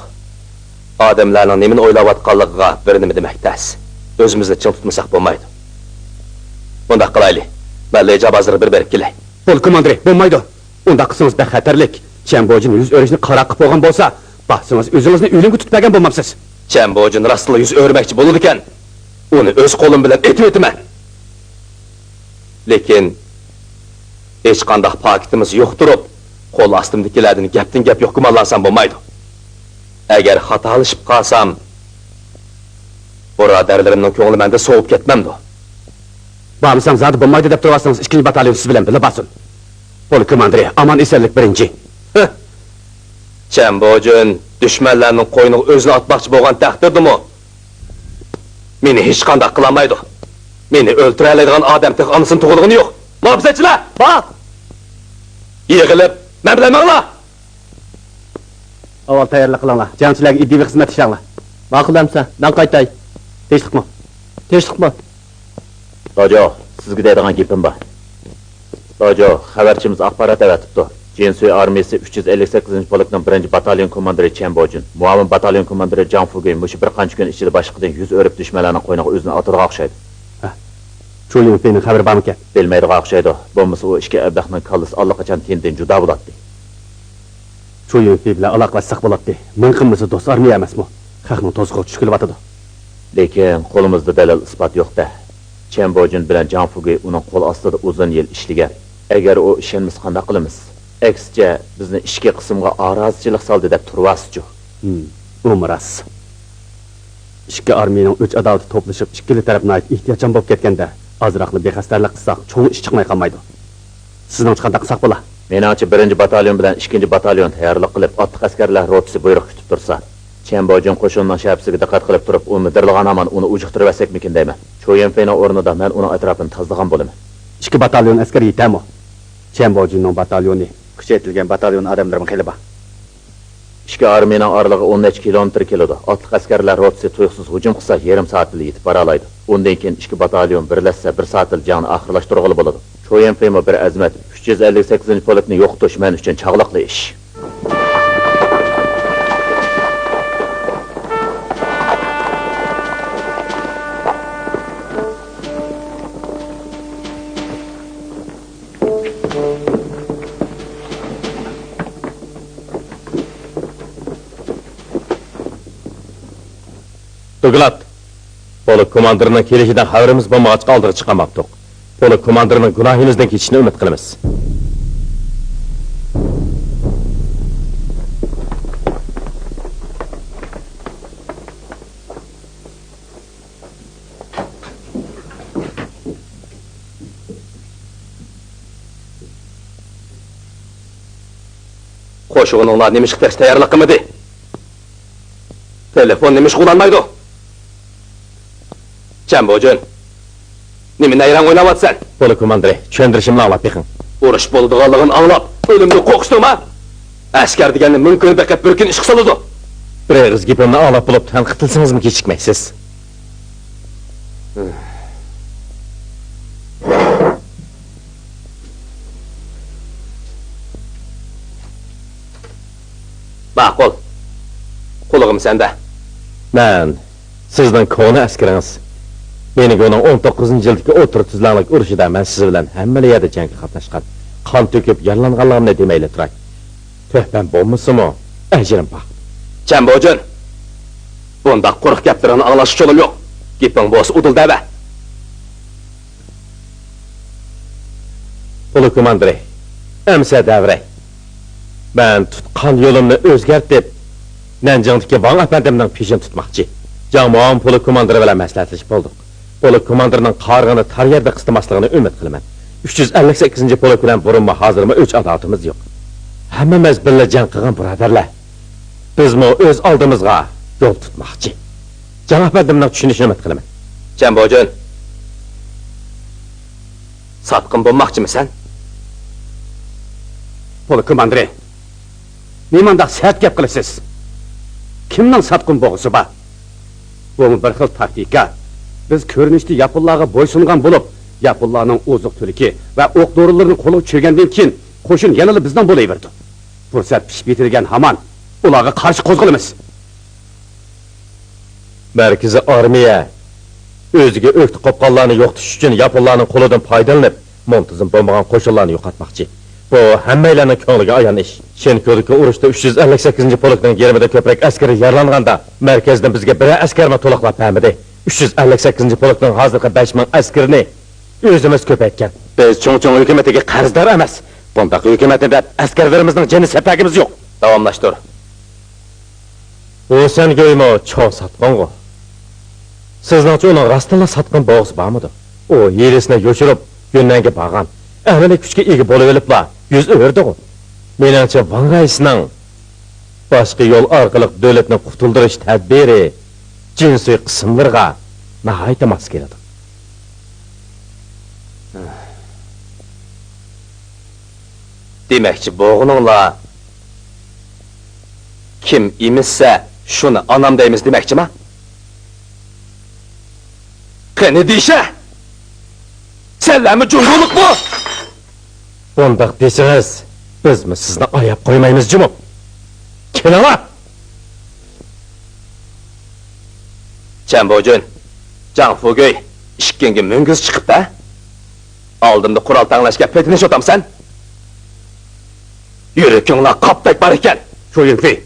ئادەملەرنىڭ نېمىنى ئويلاۋاتقانلىقىغا بىر نېمە دېمەك تەس. ئۆزىمىزنى چىڭ تۇتمىساق بولمايدۇ. بۇنداق قىلايلى، مەن لىجيا بازىرىغا بىر بېرىپ كېلەي. پولك كوماندىرى، بولمايدۇ. ئۇنداق قىلسىڭىز بەك خەتەرلىك. چيەن بوجۈن يۈز ئۆرۈشنى قارار قىلىپ بولغان بولسا، باقسىڭىز ئۆزىڭىزنى ئۆلۈمگە تۇتۇپ بەرگەن بولمامسىز؟ چيەن بوجۈن راستلا يۈز ئۆرمەكچى بولىدىكەن. ئۇنى ئۆز قولۇم بىلەن ئېتىۋېتىمەن. لېكىن ھېچقانداق پاكىتىمىز يوق تۇرۇپ، قول ئاستىمدىكىلەردىن گەپتىن گەپ يوق گۇمانلانسام بولمايدۇ. ئەگەر خاتالىشىپ قالسام، بۇرادەرلىرىمنىڭ كۆڭلى مەندىن سوۋۇپ كەتمەمدۇ؟ بارمىسام زادى بولمايدۇ دەپ تۇرۇۋاتسىڭىز، ئىككىنچى باتاليون سىز بىلەن بىللە بارسۇن. پولك كوماندىرى، ئامان ئېسەنلىك بىرىنچى. ھە! چيەن بوجۈن دۈشمەنلەرنىڭ قوينىغا ئۆزىنى ئاتماقچى بولغان تەقدىردىمۇ، مېنى ھېچقانداق قىلالمايدۇ. مېنى ئۆلتۈرەلەيدىغان ئادەم تېخى ئانىسىنى تۇغىدىغىنى يوق. مۇھاپىزەتچىلەر! بار! يىغىلىپ، مەن بىلەن ماڭلا! ئاۋۋال تەييارلىق قىلىڭلار. جەڭچىلەرگە ئىدىيىۋى خىزمەت ئىشلەڭلار. ماقۇل ئەمسە، مەن قايتاي. تىنچلىقمۇ؟ تىنچلىقمۇ؟ داجو، سىزگە دەيدىغان گېپىم بار. داجو، خەۋەرچىمىز ئاخبارات ئەۋەتىپتۇ. جىنسۈي ئارمىيىسى ئۈچ يۈز ئەللىك سەككىزىنچى پولكنىڭ بىرىنچى باتاليون كوماندىرى چيەن بوجۈن، مۇئاۋىن باتاليون كوماندىرى جاڭ فۇگېي مۇشۇ بىر قانچە كۈن ئىچىدە باشلىقىدىن يۈز ئۆرۈپ، دۈشمەنلەرنىڭ قوينىغا ئۆزىنى ئاتىدىغان ئوخشايدۇ. ھە. چۇ يۈنفېينىڭ خەۋىرى بارمىكەن؟ بىلمەيدىغان ئوخشايدۇ. بولمىسا ئۇ ئىككى ئەبلەخنىڭ كاللىسى ئاللىقاچان تېنىدىن جۇدا بولاتتى. چۇ يۈنفېي بىلەن ئالاقىلاشساق بولاتتى. مىڭ قىلمىسا دوست ئارمىيە ئەمەسمۇ؟ خەقنىڭ توزۇقىغا چۈشكىلى باتىدۇ. لېكىن قولىمىزدا دەلىل ئىسپات يوق-دە. چيەن بوجۈن بىلەن جاڭ فۇگېي ئۇنىڭ قول ئاستىدا ئۇزۇن يىل ئىشلىگەن. ئەگەر ئۇ ئىشەنمىسە قانداق قىلىمىز؟ ئەكسىچە، بىزنى ئىچكى قىسىمغا ئارازىچىلىق سالدى دەپ تۇرۇۋالسىچۇ؟ ھىم، ئۇمۇ راست. ئىككى ئارمىيىنىڭ ئۆچ-ئاداۋىتى توپلىشىپ، ئىككىلا تەرەپ ناھايىتى ئېھتىياتچان بولۇپ كەتكەندە، ئازراقلا بىخەستەلىك قىلساق، چوڭ ئىش چىقماي قالمايدۇ. سىزنىڭچە قانداق قىلساق بولا؟ مېنىڭچە، بىرىنچى باتاليون بىلەن ئىككىنچى باتاليون تەييارلىق قىلىپ، ئاتلىق ئەسكەرلەر روتىسى بۇيرۇق كۈتۈپ تۇرسا، چيەن بوجۈن قوشۇنىنىڭ شەپىسىگە دىققەت قىلىپ تۇرۇپ، ئۇ مىدىرلىغان ھامان ئۇنى ئۇجۇقتۇرۇۋەتسەكمىكىن دەيمەن. چو يۈنفېينىڭ ئورنىدا مەن ئۇنىڭ ئەتراپىنى تازىلىغان بولىمەن. ئىككى باتاليون ئەسكەر يېتەرمۇ؟ چيەن بوجۈننىڭ باتاليونى، كۈچەيتىلگەن باتاليون ئادەملىرىمۇ خېلى بار. ئىككى ئارمىيەنىڭ ئارىلىقى ئون نەچچە كىلومېتىر كېلىدۇ. ئاتلىق ئەسكەرلەر روتىسى تۇيۇقسىز ھۇجۇم قىلسا، يېرىم سائەتتىلا يېتىپ بارالايدۇ. ئۇندىن كېيىن ئىككى باتاليون بىرلەشسە، بىر سائەتتىلا جەڭنى ئاخىرلاشتۇرغىلى بولىدۇ. چو يۈنفېيمۇ بىر ئەزىمەت. ئۈچ يۈز ئەللىك سەككىزىنچى پولكنى يوقىتىش مەن ئۈچۈن چاغلىقلا ئىش. دوكلات! پولك كوماندىرىنىڭ كېلىشىدىن خەۋىرىمىز بولمىغاچقا ئالدىغا چىقالماپتۇق. پولك كوماندىرىنىڭ گۇناھىمىزدىن كېچىشىنى ئۈمىد قىلىمىز. قوشۇنۇڭلار نېمىشقا تېخىچە تەييارلىق قىلمىدى؟ تېلېفون نېمىشقا ئۇلانمايدۇ؟ چيەن بوجۈن، نېمە نەيرەڭ ئويناۋاتىسەن؟ پولك كوماندىرى، چۈشەندۈرۈشۈمنى ئاڭلاپ بېقىڭ. ئۇرۇش بولىدىغانلىقىنى ئاڭلاپ، ئۆلۈمدىن قورقۇشتۇڭما؟ ئەسكەر دېگەننى مىڭ كۈنى بېقىپ، بىر كۈن ئىشقا سالىدۇ. بىر ئېغىز گېپىمنى ئاڭلاپ بولۇپ، تەنقىدلىسىڭىزمۇ كېچىكمەيسىز. ماقۇل. قۇلىقىم سەندە. مەن سىزنىڭ كونا ئەسكىرىڭىز. مىنگونىڭ ئون توققۇزىنچى يىلدىكى ئوتتۇرا تۈزلەڭلىك ئۇرۇشىدا مەن سىز بىلەن ھەممىلا يەردە جەڭگە قاتناشقان. قان تۆكۈپ يارىلانغانلىقىمنى دېمەيلا تۇراي. تۆھپەم بولمىسىمۇ، ئەجرىم بار. چيەن بوجۈن، بۇنداق قۇرۇق گەپلىرىڭنى ئاڭلاشقا چولۇم يوق. گېپىڭ بولسا ئۇدۇل دەۋە. پولك كوماندىرى، ئەمىسە دەۋرەي. مەن تۇتقان يولۇمنى ئۆزگەرتىپ، نەنجىڭدىكى ۋاڭ ئەپەندىمنىڭ پېشىنى تۇتماقچى. جاڭ مۇئاۋىن پولك كوماندىرى بىلەن مەسلىھەتلىشىپ بولدۇق. پولك كوماندىرىنىڭ قارىغىنى تار يەردە قىستىماسلىقىنى ئۈمىد قىلىمەن. ئۈچ يۈز ئەللىك سەككىزىنچى پولك بىلەن بۇرۇنمۇ، ھازىرمۇ ئۆچ-ئاداۋىتىمىز يوق. ھەممىمىز بىللە جەڭ قىلغان بۇرادەرلەر. بىزمۇ ئۆز ئالدىمىزغا يول تۇتماقچى. جاڭ ئەپەندىمنىڭ چۈشىنىشىنى ئۈمىد قىلىمەن. چيەن بوجۈن، ساتقىن بولماقچىمىسەن؟ پولك كوماندىرى، نېمانداق سەت گەپ قىلىسىز؟ كىمنىڭ ساتقىن بولغۇسى بار؟ بۇمۇ بىر خىل تاكتىكا. بىز كۆرۈنۈشتە ياپونلارغا بويسۇنغان بولۇپ، ياپونلارنىڭ ئوزۇق-تۈلۈكى ۋە ئوق-دورىلىرىنى قولغا چۈشۈرگەندىن كېيىن، قوشۇن يەنىلا بىزنىڭ بولۇۋېرىدۇ. پۇرسەت پىشىپ يېتىلگەن ھامان ئۇلارغا قارشى قوزغىلىمىز. مەركىزىي ئارمىيە ئۆزىگە ئۆكتە قوپقانلارنى يوقىتىش ئۈچۈن ياپونلارنىڭ قولىدىن پايدىلىنىپ، مۇنتىزىم بولمىغان قوشۇنلارنى يوقاتماقچى. بۇ ھەممەيلەننىڭ كۆڭلىگە ئايان ئىش. شېنكيۇدىكى ئۇرۇشتا ئۈچ يۈز ئەللىك سەككىزىنچى پولكنىڭ يېرىمىدىن كۆپرەك ئەسكىرى يارىلانغاندا، مەركەزدىن بىزگە بىرەر ئەسكەرمۇ تولۇقلاپ بەرمىدى. ئۈچ يۈز ئەللىك سەككىزىنچى پولكنىڭ ھازىرقى بەش مىڭ ئەسكىرىنى ئۆزىمىز كۆپەيتكەن. بىز چوڭ-چوڭ ھۆكۈمىتىگە قەرزدار ئەمەس. بۇنداق ھۆكۈمەتنى دەپ ئەسكەرلىرىمىزنىڭ جېنى سەپەگىمىز يوق. داۋاملاشتۇر. ھۇسەن گۆيمۇ چوڭ ساتقىنغۇ. سىزنىڭچە ئۇنىڭ راستتىنلا ساتقىن بولغۇسى بارمىدۇ؟ ئۇ ھىيلىسىنى يوشۇرۇپ، يۈننەنگە بارغان. ئەمەلىي كۈچكە ئىگە بولۇۋېلىپلا يۈز ئۆرۈدىغۇ. مېنىڭچە، ۋاڭ رەئىسنىڭ باشقا يول ئارقىلىق دۆلەتنى قۇتۇلدۇرۇش تەدبىرى جىنسۇي قىسىملىرىغا ناھايىتى ماس كېلىدۇ. دېمەكچى بولغىنىڭلار، كىم ئېمىتسە، شۇنى ئانام دەيمىز دېمەكچىما؟ قېنى دېيىشە! سەنلەرمۇ جۇڭگولۇقمۇ؟ بۇنداق دېسىڭىز، بىزمۇ سىزنى ئاياپ قويمايمىز جۇمۇ. كېلىڭلار! چيەن بوجۈن، جاڭ فۇگۈي، ئىككىڭگە مۈڭگۈز چىقىپتۇ ھە؟ ئالدىمدا قورال تەڭلەشكە پېتىنىشىۋاتامسەن؟ يۈرىكىڭلار قاپتەك بار ئىكەن. شۇ يۈنفېي،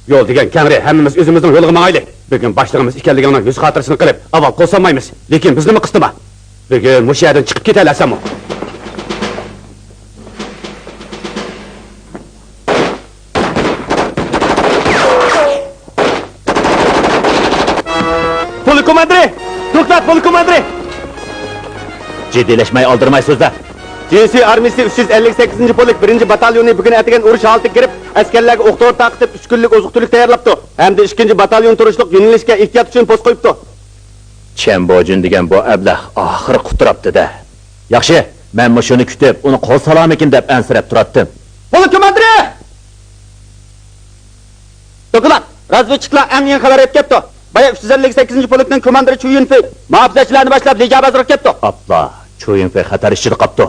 يول دېگەن كەڭرى، ھەممىمىز ئۆزىمىزنىڭ يولىغا ماڭايلى. بۈگۈن باشلىقىمىز ئىكەنلىكىڭنىڭ يۈز خاتىرىسىنى قىلىپ، ئاۋۋال قول سالمايمىز. لېكىن بىزنىمۇ قىستىما. بۈگۈن مۇشۇ يەردىن چىقىپ كېتەلەيسەنمۇ؟ پولك كوماندىرى! دوكلات، پولك كوماندىرى! جىددىيلەشمەي، ئالدىرىماي سۆزلە. جىنسى ئارمىيىسى ئۈچ يۈز ئەللىك سەككىزىنچى پولك بىرىنچى باتاليونى بۈگۈن ئەتىگەن ئۇرۇش ھالىتىگە كىرىپ، ئەسكەرلەرگە ئوق-دورا تارقىتىپ، ئۈچ كۈنلۈك ئوزۇق-تۈلۈك تەييارلاپتۇ ھەمدە ئىككىنچى باتاليون تۇرۇشلۇق يۆنىلىشكە ئېھتىيات ئۈچۈن پوست قويۇپتۇ. چيەن بوجۈن دېگەن بۇ ئەبلەخ ئاخىرى قۇتراپتۇ-دە. ياخشى، مەن مۇشۇنى كۈتۈپ، ئۇنى قول سالارمىكىن دەپ ئەنسىرەپ تۇراتتىم. پولك كوماندىرى! دوكلات! رازۋېدچىكلار ئەڭ يېڭى خەۋەر يەتكەپتۇ. بايا ئۈچ يۈز ئەللىك سەككىزىنچى پولكنىڭ كوماندىرى چۇ يۈنفېي مۇھاپىزەتچىلەرنى باشلاپ لىجيا بازىرىغا كەپتۇ. ئاپلا، چۇ يۈنفېي خەتەر ئىچىدە قاپتۇ.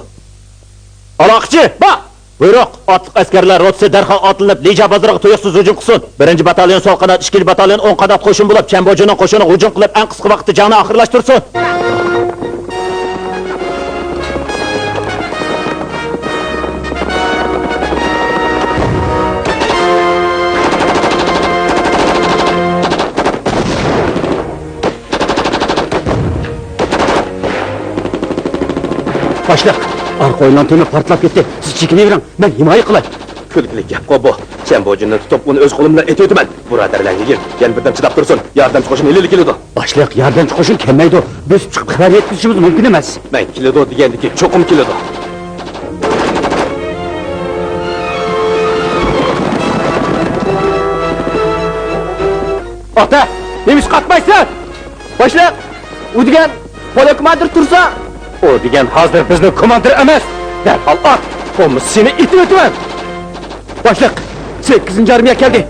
ئالاقىچى! بار! بۇيرۇق! ئاتلىق ئەسكەرلەر روتىسى دەرھال ئاتلىنىپ، لىجيا بازىرىغا تۇيۇقسىز ھۇجۇم قىلسۇن. بىرىنچى باتاليون سول قانات، ئىككىنچى باتاليون ئوڭ قانات قوشۇن بولۇپ، چيەن بوجۈننىڭ قوشۇنىغا ھۇجۇم قىلىپ، ئەڭ قىسقا ۋاقىتتا جەڭنى ئاخىرلاشتۇرسۇن. باشلىق، ئارقا ئويۇننىڭ تېمى پارتلاپ كەتتى. سىز چېكىنىۋېرىڭ، مەن ھىمايە قىلاي. كۈلكىلىك گەپقۇ بۇ. چيەن بوجۈننى تۇتۇپ، ئۇنى ئۆز قولۇم بىلەن ئېتىۋېتىمەن. بۇرادەرلەر ھېيىم، يەنە بىردەم چىداپ تۇرسۇن. ياردەمچى قوشۇن ھېلىلا كېلىدۇ. باشلىق، ياردەمچى قوشۇن كەلمەيدۇ. بۆسۈپ چىقىپ خەۋەر يەتكۈزۈشىمىز مۇمكىن ئەمەس. مەن كېلىدۇ دېگەندىكىن چوقۇم كېلىدۇ. ئاتا، نېمىشقا ئاتمايسەن؟ باشلىق، ئۇ دېگەن پولك كوماندىرى تۇرسا. ئۇ دېگەن ھازىر بىزنىڭ كوماندىر ئەمەس. دەرھال ئات، بولمىسا سېنى ئېتىۋېتىمەن. باشلىق، سەككىزىنچى ئارمىيە كەلدى.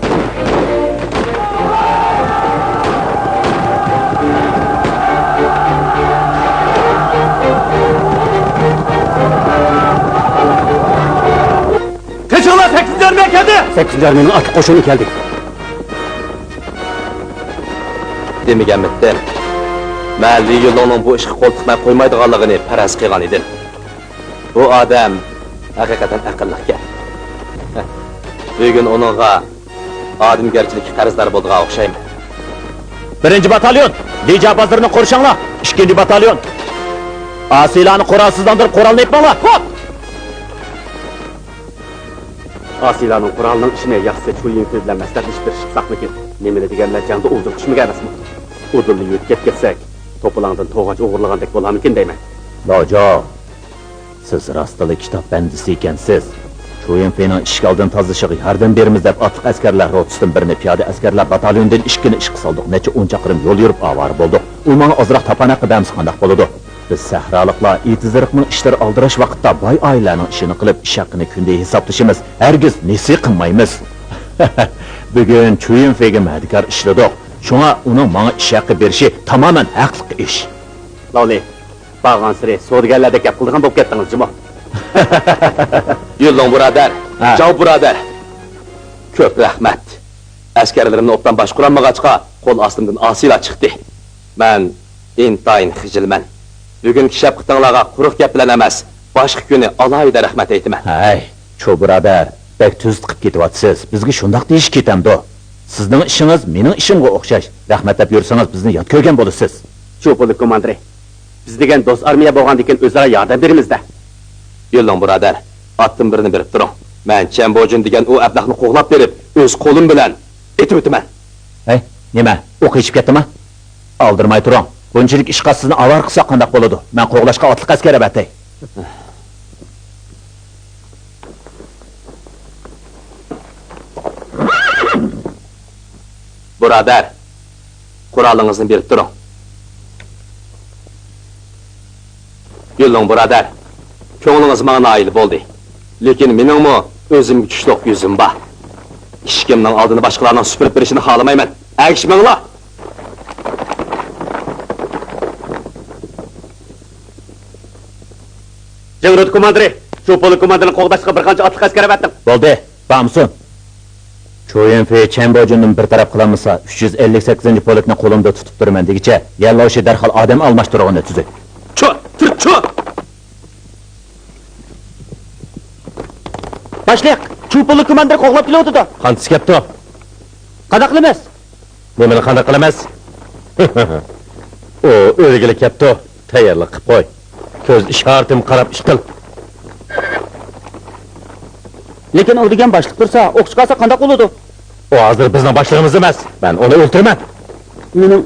قېچىڭلار، سەككىزىنچى ئارمىيە كەلدى! سەككىزىنچى ئارمىيەنىڭ ئاتلىق قوشۇنى كەلدى. دېمىگەنمىدىم؟ مەن لى يۈنلۇڭنىڭ بۇ ئىشقا قول تىقماي قويمايدىغانلىقىنى پەرەز قىلغان ئىدىم. بۇ ئادەم ھەقىقەتەن ئەقىللىقكەن. بۈگۈن ئۇنىڭغا ئادەمگەرچىلىككە قەرزدار بولىدىغان ئوخشايمەن. بىرىنچى باتاليون، لىجيا بازىرىنى قورشاڭلار. ئىككىنچى باتاليون، ئاسىيلارنى قورالسىزلاندۇرۇپ، قورالنى ئېلىپ ماڭلار. خوپ! ئاسىيلارنىڭ قورالىنىڭ ئىچىنى ياخشى چۇ يىڭفېي بىلەن مەسلىھەتلىشىپ بېرىشكە ساقمىكىن. نېمىنى دېگەنلەر جەڭدە ئوۋچىلىق چۈشمىگەن ئەمەسمۇ؟ ئۇدۇللا يۆتكەپ كەتسەك، توپىلاڭدىن توغاچ ئوغرىلىغاندەك بولارمىكىن دەيمەن. لاجاۋ، سىز راستلا كىتاب بەندىسى ئىكەنسىز. چۇ يىڭفېينىڭ ئىشىك ئالدىنى تازىلىشىغا ياردەم بېرىمىز دەپ ئاتلىق ئەسكەرلەر روتىسىدىن بىرنى، پىيادە ئەسكەرلەر باتاليونىدىن ئىككىنى ئىشقا سالدۇق. نەچچە ئون چاقىرىم يول يۈرۈپ ئاۋارە بولدۇق. ئۇ ماڭا ئازراق تاپان ھەققى بەرمىسە قانداق بولىدۇ؟ بىز سەھرالىقلار ئېتىزلىرىقنىڭ ئىشلىرى ئالدىراش ۋاقىتتا باي ئائىلىلەرنىڭ ئىشىنى قىلىپ، ئىش ھەققىنى كۈندە ھېسابلىشىمىز، ھەرگىز نېسى قىلمايمىز. بۈگۈن چۈيۈنفېيگە مەدىكار ئىشلىدۇق، شۇڭا ئۇنىڭ ماڭا ئىش ھەققى بېرىشى تامامەن ھەقلىق ئىش. لاۋلى، بارغانسېرى سودىگەرلەردەك گەپ قىلىدىغان بولۇپ كەتتىڭىز جۇمۇ. يۈنلۇڭ بۇرادەر، ھە. جاۋ بۇرادەر، كۆپ رەھمەت. ئەسكەرلىرىمنى ئوبدان باشقۇرالمىغاچقا، قول ئاستىمدىن ئاسىيلار چىقتى. مەن ئىنتايىن خىجىلمەن. بۈگۈنكى شەپقىتىڭلارغا قۇرۇق گەپ بىلەن ئەمەس، باشقا كۈنى ئالاھىدە رەھمەت ئېيتىمەن. ھەي، چۇ بۇرادەر، بەك تۈزۈتۈپ كېتىۋاتىسىز. بىزگە شۇنداق دېيىش كېتەمدۇ؟ سىزنىڭ ئىشىڭىز مېنىڭ ئىشىمغا ئوخشاش. رەھمەت دەپ يۈرسىڭىز، بىزنى يات كۆرگەن بولىسىز. چۇ پولك كوماندىرى، بىز دېگەن دوست ئارمىيە بولغاندىكىن ئۆزئارا ياردەم بېرىمىز-دە. يۈنلۇڭ بۇرادەر، ئاتتىن بىرنى بېرىپ تۇرۇڭ. مەن چيەن بوجۈن دېگەن ئۇ ئەبلەخنى قوغلاپ بېرىپ، ئۆز قولۇم بىلەن ئېتىۋېتىمەن. ھەي، نېمە، ئۇ قېچىپ كەتتىما؟ ئالدىرىماي تۇرۇڭ. بۇنچىلىك ئىشقا سىزنى ئاۋارە قىلساق قانداق بولىدۇ؟ مەن قوغلاشقا ئاتلىق ئەسكەر ئەۋەتەي. بۇرادەر، قورالىڭىزنى بېرىپ تۇرۇڭ. يۈنلۇڭ بۇرادەر، كۆڭلىڭىز ماڭا نائىل بولدى. لېكىن مېنىڭمۇ ئۆزۈمگە چۈشلۈق يۈزۈم بار. ئىشىكىمنىڭ ئالدىنى باشقىلارنىڭ سۈپۈرۈپ بېرىشىنى خالىمايمەن. ئەگىشىپ مېڭىڭلار! جېڭ روتا كوماندىرى، چۇ پولك كوماندىرىنى قوغداشقا بىر قانچە ئاتلىق ئەسكەر ئەۋەتتىڭ. بولدى، بارمىسۇن. چۇيۈنفېي چيەن بوجۈندىن بىر تەرەپ قىلالمىسا، ئۈچ يۈز ئەللىك سەككىزىنچى پولكنى قولۇمدا تۇتۇپ تۇرىمەن دېگۈچە، يەنلۇشى دەرھال ئادەم ئالماشتۇرغىنى تۈزۈك. چۇ، تۇر، چۇ! باشلىق، چۇ پولك كوماندىرى قوغلاپ كېلىۋاتىدۇ. قانتىس كەپتۇ. قانداق قىلىمىز؟ نېمىنى قانداق قىلىمىز؟ ئۇ ئۆلگىلى كەپتۇ. تەييارلىق قىپ قوي. كۆز ئىشارىتىم قاراپ ئىش قىل. لېكىن ئۇ دېگەن باشلىق تۇرسا، ئوق چىقارسا قانداق بولىدۇ؟ ئۇ ھازىر بىزنىڭ باشلىقىمىز ئەمەس. مەن ئۇنى ئۆلتۈرىمەن. مېنىڭ،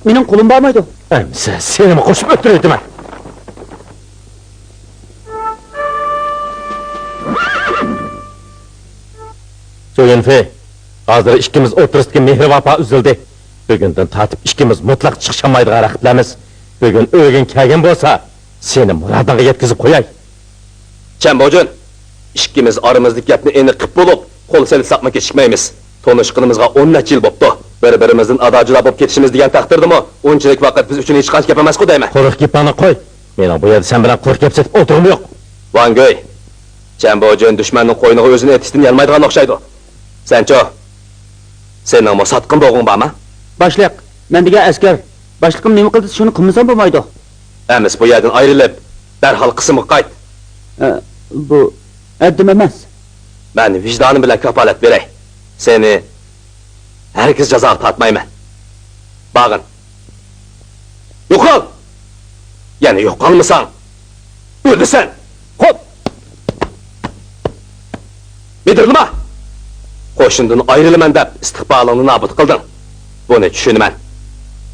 مېنىڭ قولۇم بارمايدۇ. ئەمىسە سېنىمۇ قوشۇپ ئۆلتۈرۈۋېتىمەن. بۇيۈنفېي، ھازىر ئىككىمىز ئوتتۇرىسىدىكى مېھىر-ۋاپا ئۈزۈلدى. بۈگۈندىن تارتىپ ئىككىمىز مۇتلەق چىقىشالمايدىغان رەقىبلەرمىز. بۈگۈن ئۆلگۈڭ كەلگەن بولسا، سېنى مۇرادىڭغا يەتكۈزۈپ قوياي. چەن بوجۈن، ئىككىمىز ئارىمىزدىكى گەپنى ئېنىق قىپ بولۇپ، قول سېلىشساقمۇ كېچىكمەيمىز. تونۇشقىنىمىزغا ئون نەچچە يىل بوپتۇ. بىر-بىرىمىزدىن ئادا-جۇدا بولۇپ كېتىشىمىز دېگەن تەقدىردىمۇ ئۇنچىلىك ۋاقىت بىز ئۈچۈن ھېچقانچە گەپ ئەمەسقۇ دەيمەن. قۇرۇق گېپىڭنى قوي. مېنىڭ بۇ يەردە سەن بىلەن قۇرۇق گەپ سېتىپ ئولتۇرغۇم يوق. ۋاڭ گۆي، چەن بوجۈن دۈشمەننىڭ قوينىغا ئۆزىنى ئېتىشتىن يانمايدىغان ئوخشايدۇ. سەنچۇ؟ سېنىڭمۇ ساتقىن بوغۇڭ بارمۇ؟ باشلىق، مەن دېگەن ئەسكەر. باشلىقىم نېمە قىلدى دېسە، شۇنى قىلمىسام بولمايدۇ. ئەمىسە بۇ يەردىن ئايرىلىپ، دەرھال قىسىمغا قايت. ئە، بۇ ھەددىم ئەمەس. مەن ۋىجدانىم بىلەن كاپالەت بېرەي. سېنى ھەرگىز جازاغا تارتمايمەن. بارغىن. يوقال! يەنە يوقالمىساڭ، ئۆلىسەن! خوپ! مىدىرلىما! قوشۇندىن ئايرىلىمەن دەپ ئىستىقبالىڭنى نابۇت قىلدىڭ. بۇنى چۈشىنىمەن.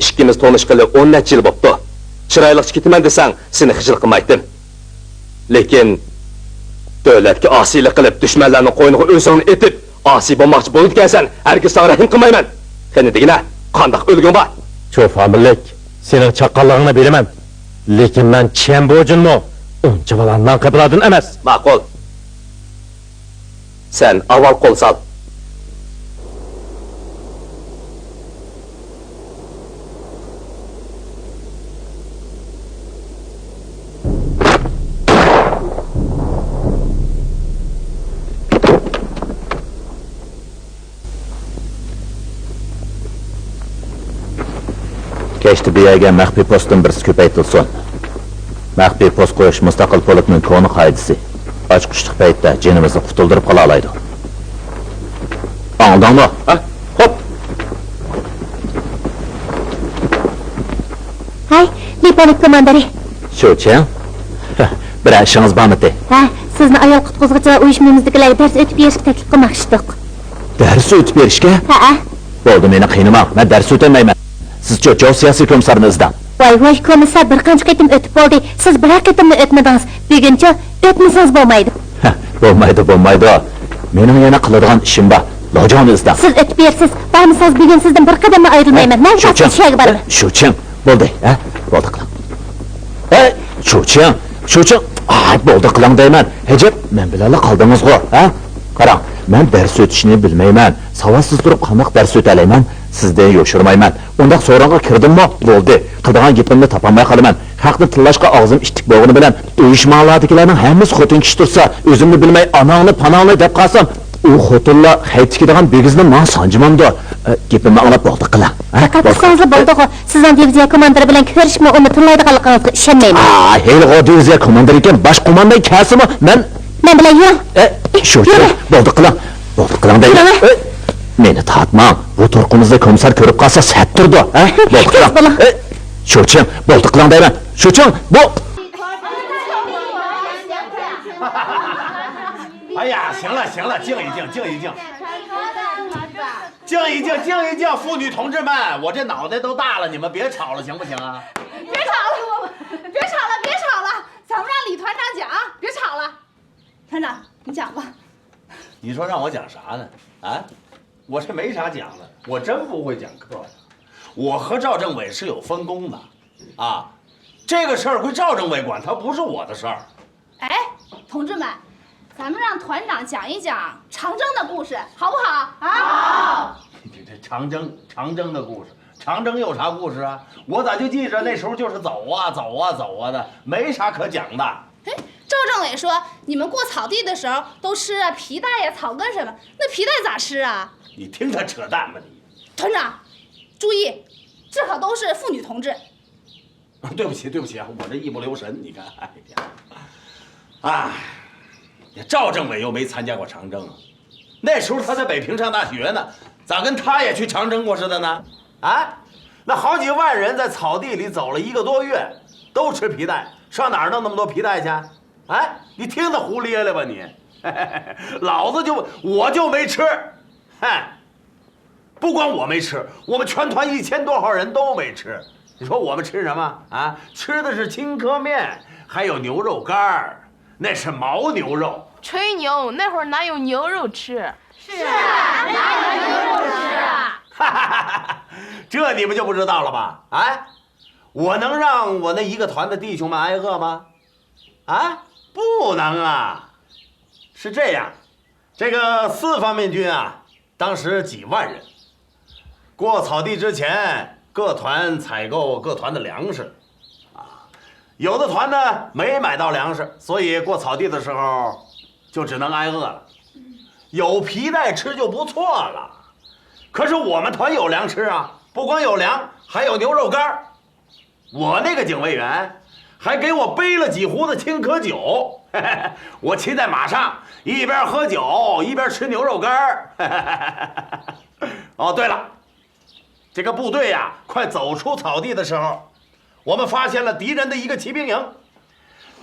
ئىككىمىز تونۇشقىلى ئون نەچچە يىل بوپتۇ. چىرايلىقچە كېتىمەن دېسەڭ، سېنى خىجىل قىلمايتتىم. لېكىن دۆلەتكە ئاسىيلىق قىلىپ، دۈشمەنلەرنىڭ قوينىغا ئۆزۈڭنى ئېتىپ، ئاسىي بولماقچى بولىدىكەنسەن، ھەرگىز ساڭا رەھىم قىلمايمەن. قېنى دېگىنە، قانداق ئۆلگۈڭ بار؟ چۇ فامىللىك، سېنىڭ چاققانلىقىڭنى بىلىمەن. لېكىن مەن چيەن بوجۈنمۇ ئۇنچىۋالا نانقېپىلاردىن ئەمەس. ماقۇل. سەن ئاۋۋال قول سال. كەچتە بۇ يەرگە مەخپىي پوستتىن بىرسى كۆپەيتىلسۇن. مەخپىي پوست قويۇش مۇستەقىل پولكنىڭ كونا قائىدىسى. ئاچقۇچلۇق پەيتتە جېنىمىزنى قۇتۇلدۇرۇپ قالالايدۇ. ئاڭلىدىڭمۇ؟ ھە؟ خوپ. ھاي، لىپولك كوماندىرى. شۇچىڭ. بىرەر ئىشىڭىز بارمىتى؟ ھە، سىزنى ئايال قۇتقۇزغۇچىلار ئۇيۇشمىمىزدىكىلەرگە دەرس ئۆتۈپ بېرىشكە تەكلىپ قىلماقچى ئىدۇق. دەرس ئۆتۈپ بېرىشكە؟ ھەئە. بولدى، مېنى قىينىماڭ، مەن دەرس ئۆتەلمەيمەن. سىزچۇ، جاۋ سىياسىي كومىسسارنى ئىزدەڭ. ۋاي، ۋاي، كومىسسار بىر قانچە قېتىم ئۆتۈپ بولدى، سىز بىرەر قېتىممۇ ئۆتمىدىڭىز. بۈگۈنچۇ ئۆتمىسىڭىز بولمايدۇ. ھە، بولمايدۇ، بولمايدۇ. مېنىڭ يەنە قىلىدىغان ئىشىم بار. لاجاڭنى ئىزدەڭ. سىز ئۆتۈپ بېرىسىز، بارمىسىڭىز بۈگۈن سىزدىن بىر قەدەممۇ ئايرىلمايمەن. نەگە بارسىڭىز شۇ يەرگە بارىمەن. شۇچىڭ، بولدى، ھە؟ بولدى قىلىڭ. ھەي، شۇچىڭ، شۇچىڭ، ئاي، بولدى قىلىڭ دەيمەن. ھەجەپ، مەن بىلەنلا قالدىڭىزغۇ، ھە؟ قاراڭ، مەن دەرس ئۆتۈشنى بىلمەيمەن. ساۋاتسىز تۇرۇپ قانداق دەرس ئۆتەلەيمەن؟ سىزدىن يوشۇرمايمەن. ئۇنداق سورۇنغا كىردىممۇ؟ بولدى. قىلىدىغان گېپىمنى تاپالماي قالىمەن. خەقنى تىللاشقا ئاغزىم ئىتتىك بولغىنى بىلەن، ئۇيۇشماڭلاردىكىلەرنىڭ ھەممىسى خوتۇن كىشى تۇرسا، ئۆزۈمنى بىلمەي، ئاناڭنى، پاناڭنى دەپ قالسام، ئۇ خوتۇنلار خەيت تىكىدىغان بىگىزنى ماڭا سانجىمامدۇ؟ ئە، گېپىمنى ئاڭلاپ بولدى قىلىڭ. ھە؟ پەقەت بولدى. قىلسىڭىزلا بولدىغۇ. سىزنىڭ دىۋىزىيە كوماندىرى بىلەن كۆرۈشۈپمۇ ئۇنى تىللايدىغانلىقىڭىزغا ئىشەنمەيمەن. ئا، ھېلىغۇ دىۋىزىيە كوماندىرى ئىكەن، باش قوماندان كەلسىمۇ مەن. مەن بىلەن يۈرۈڭ. ئە، شۇ يۈرۈڭ. بولدى قىلىڭ. بولدى قىلىڭ دەيمەن. يۈرۈڭ. ئە، مېنى تارتماڭ. بۇ تۇرقىمىزنى كومىسسار كۆرۈپ قالسا سەت تۇرىدۇ. ھە؟ بولدى قىلىڭ. تېز بولۇڭ. ئە، شۇچىڭ، بولدى قىلىڭ دەيمەن. شۇچىڭ، بۇ. 哎呀，行了行了，静一静，静一静。 静一静，静一静，妇女同志们，我这脑袋都大了，你们别吵了，行不行啊？别吵了，别吵了，别吵了，咱们让李团长讲，别吵了。团长，你讲吧。你说让我讲啥呢？啊？我这没啥讲的，我真不会讲客呀。我和赵政委是有分工的，啊，这个事儿归赵政委管，它不是我的事儿。 哎，同志们，咱们让团长讲一讲长征的故事，好不好？啊？好。这，这长征，长征的故事，长征有啥故事啊？我咋就记着那时候就是走啊走啊走啊的，没啥可讲的。嘿，赵政委说你们过草地的时候都吃啊皮带呀、草根什么，那皮带咋吃啊？你听他扯淡吧你！团长，注意，这可都是妇女同志。 对不起，对不起啊，我这一不留神，你看，哎呀，哎，赵政委又没参加过长征啊，那时候他在北平上大学呢，咋跟他也去长征过似的呢？啊，那好几万人在草地里走了一个多月，都吃皮带，上哪儿弄那么多皮带去？哎，你听得胡咧咧吧你？老子就我就没吃，嗨。 不光我没吃，我们全团一千多号人都没吃。你说我们吃什么啊？吃的是青稞面，还有牛肉干儿，那是牦牛肉。吹牛，那会儿哪有牛肉吃？是啊，哪有那么多肉吃啊？哈哈哈哈，这你们就不知道了吧？啊，我能让我那一个团的弟兄们挨饿吗？啊，不能啊。是这样，这个四方面军啊，当时几万人，过草地之前，各团采购各团的粮食，啊，有的团呢没买到粮食，所以过草地的时候就只能挨饿了。有皮带吃就不错了。可是我们团有粮吃啊，不光有粮，还有牛肉干儿。我那个警卫员还给我背了几壶子青稞酒，我骑在马上，一边喝酒一边吃牛肉干儿。哦，对了，这个部队呀，快走出草地的时候，我们发现了敌人的一个骑兵营。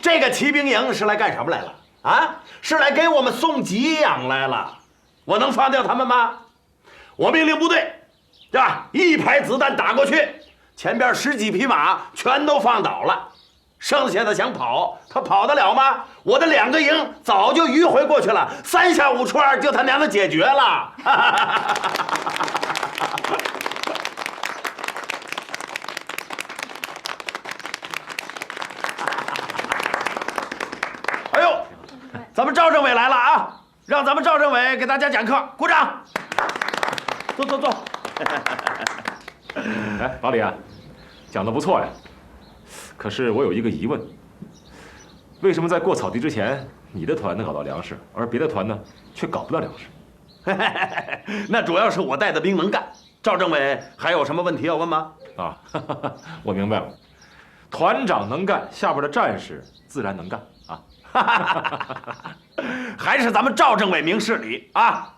这个骑兵营是来干什么来了？啊，是来给我们送给养来了。我能放掉他们吗？我命令部队，是吧？一排子弹打过去，前边十几匹马全都放倒了，剩下的想跑，他跑得了吗？我的两个营早就迂回过去了，三下五除二就他娘的解决了。哎呦，咱们赵政委来了啊！让咱们赵政委给大家讲课，鼓掌。坐坐坐。哎，老李啊，讲的不错呀。可是我有一个疑问，为什么在过草地之前，你的团能搞到粮食，而别的团呢，却搞不到粮食？那主要是我带的兵能干。赵政委还有什么问题要问吗？啊，我明白了。团长能干，下边的战士自然能干啊。还是咱们赵政委明事理啊！